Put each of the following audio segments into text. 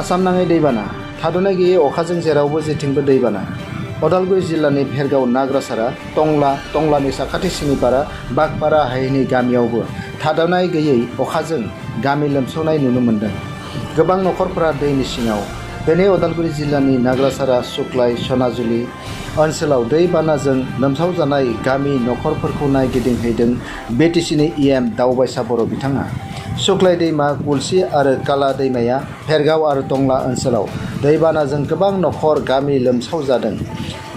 आसाम नाङै दैबाना थाद'नाय गैयै अखाजों जेरावबो जेथिंबो दैबाना उदालगुरि जिल्लानि भेरगाव नाग्रासारा टंलानि साखाथि सिनिपारा बागपारा हायेननि गामियावबो थाद'नाय गैयै अखाजों गामि लोमसावनाय नुनो मोन्दों। गोबां नखरफोरा दैनि सिङाव। दिनै उदालगुरि जिल्लानि नाग्रासारा सुक्लाय सनाजुलि ओनसोलाव दैबानाजों लोमसावजानाय गामि नखरफोरखौ नायगिदिंहैदों बिटिसिनि इएम दावबायसा बर' बिथाङा। सुक्लाय दैमा गुलसि आरो काला दैमाया भेरगाव आरो टंला ओनसोलाव दैबानाजों गोबां नखर गामि लोमसावजादों।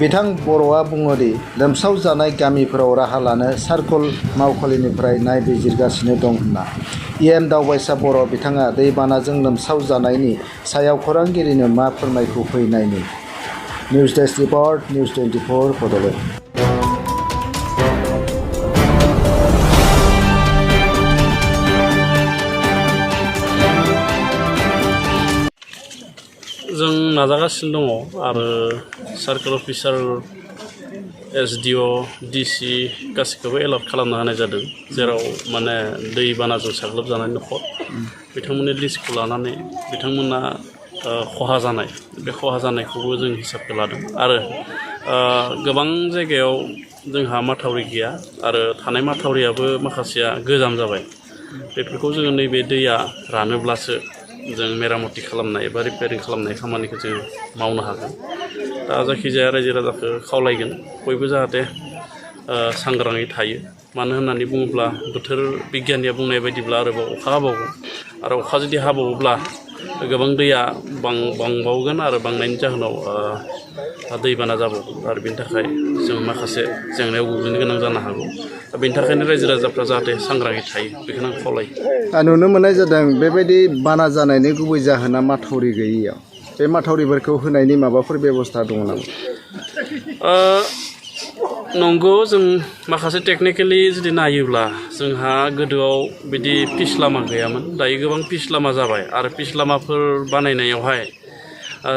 बिथां बर'आ बुङोदि लोमसावजानाय गामिफोराव राहा लानो सार्कल मावखुलिनिफ्राय नायबिजिरगासिनो दं होनना। इएम दावबायसा बर' बिथाङा दैबानाजों लोमसावजानायनि सायाव खौरांगिरिनो मा फोरमायखौ फै नायनि। News desk report news 24 Bodoland. जों नाजागासिनो दङ आरो सार्कल अफिसार एसडिअ डिसि गासैखौबो एलार्ट खालामना होनाय जादों, जेराव माने दैबानाजों साग्लोबजानाय नखर बिथांमोननि लिस्टखौ लानानै बिथांमोना खहा जानाय बे खहा जानायखौबो जों हिसाबखौ लादों आरो गोबां जायगायाव जोंहा माथावरि गैया आरो थानाय माथावरियाबो माखासेया गोजाम जाबाय। बेफोरखौ जोङो नैबे दैया रानोब्लासो जों मेरामति खालामनाय एबा रिपेयारिं खालामनाय खामानिखौ जों मावनो हागोन। दा जायखिजाया रायजो राजाखौ खावलायगोन बयबो जाहाथे सांग्राङै थायो। मानो होननानै बुङोब्ला बोथोर बिगियानिया बुंनाय बायदिब्ला आरोबाव अखा हाबावगोन आरो अखा जुदि हाबावोब्ला गोबां दैया बांबावगोन आरो बांनायनि जाहोनाव दैबाना जाबावगोन आरो बेनि थाखाय जों माखासे जेंनायाव गोग्लैनो गोनां जानो हागौ। दा बेनि थाखायनो रायजो राजाफ्रा जाहाथे सांग्राङै थायो बेखौनो आं खावलायो। नुनो मोननाय जादों बेबायदि बाना जानायनि गुबै जाहोना माथावरि गैयैयाव। बे माथावरिफोरखौ होनायनि माबाफोर बेबस्था दङ नामा? नंगौ, जों माखासे टेकनिकेलि जुदि नायोब्ला जोंहा गोदोआव बिदि पिच लामा गैयामोन। दायो गोबां पिच लामा जाबाय आरो पिच लामाफोर बानायनायावहाय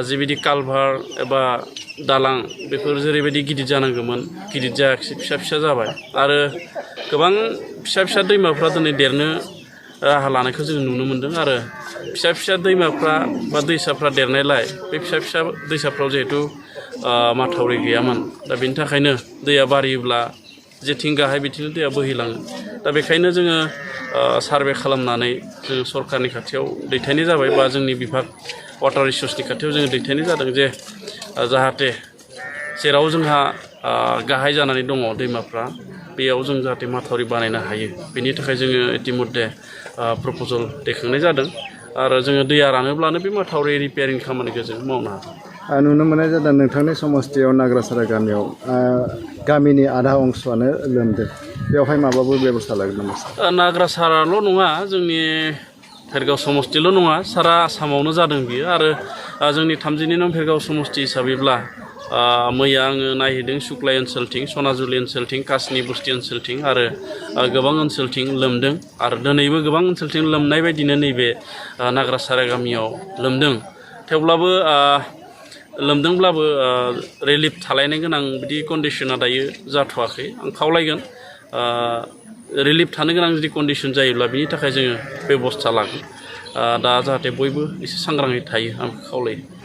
जिबायदि कालभार एबा दालां बेफोर जेरैबायदि गिदिर जानांगौमोन गिदिर जायाखिसै, फिसा फिसा जाबाय आरो गोबां फिसा फिसा दैमाफ्रा दिनै देरनो राहा लानायखौ जों नुनो मोन्दों आरो फिसा फिसा दैमाफ्रा बा दैसाफ्रा देरनायलाय बे फिसा फिसा दैसाफ्राव जिहेथु माथावरि गैयामोन, दा बेनि थाखायनो दैया बारियोब्ला जेथिं गाहाय बिथिंनो दैया बोहैलाङो। दा बेखायनो जोङो सार्भे खालामनानै जों सरकारनि खाथियाव दैथायनाय जाबाय बा जोंनि बिभाग वाटार रिसर्सनि खाथियाव जोङो दैथायनाय जादों जे जाहाथे जेराव जोंहा गाहाय जानानै दङ दैमाफ्रा बेयाव जों जाहाथे माथावरि बानायनो हायो बेनि थाखाय जोङो इतिमध्य प्रप'जल दैखांनाय जादों आरो जोङो दैया रानोब्लानो बे माथावरि रिपेयारिं खामानिखौ जों मावनो हागोन। नुनो मोननाय जादों नोंथांनि समस्थियाव नाग्रासारा गामियाव गामिनि आधा अंशआनो लोमदों। बेवहाय माबाफोर बेबस्था लागोन नामा? नाग्रासाराल' नङा, जोंनि भेरगाव समस्थिल' नङा, सारा आसामावनो जादों बियो आरो जोंनि 32 नं भेरगाव समस्ति हिसाबैब्ला मैया आङो नायहैदों सुक्लाय ओनसोलथिं, सनाजुलि ओनसोलथिं, कासनि बस्ति ओनसोलथिं आरो गोबां ओनसोलथिं लोमदों आरो दिनैबो गोबां ओनसोलथिं लोमनाय बायदिनो नैबे नाग्रासारा गामियाव लोमदों। थेवब्लाबो लोमदोंब्लाबो रिलिफ थालायनो गोनां बिदि कन्डिसना दायो जाथ'वाखै। आं खावलायगोन रिलिफ थानो गोनां जुदि कन्डिसन जायोब्ला बिनि थाखाय जोङो बेबस्था लागोन। दा जाहाथे बयबो एसे सांग्राङै थायो आं खावलायो।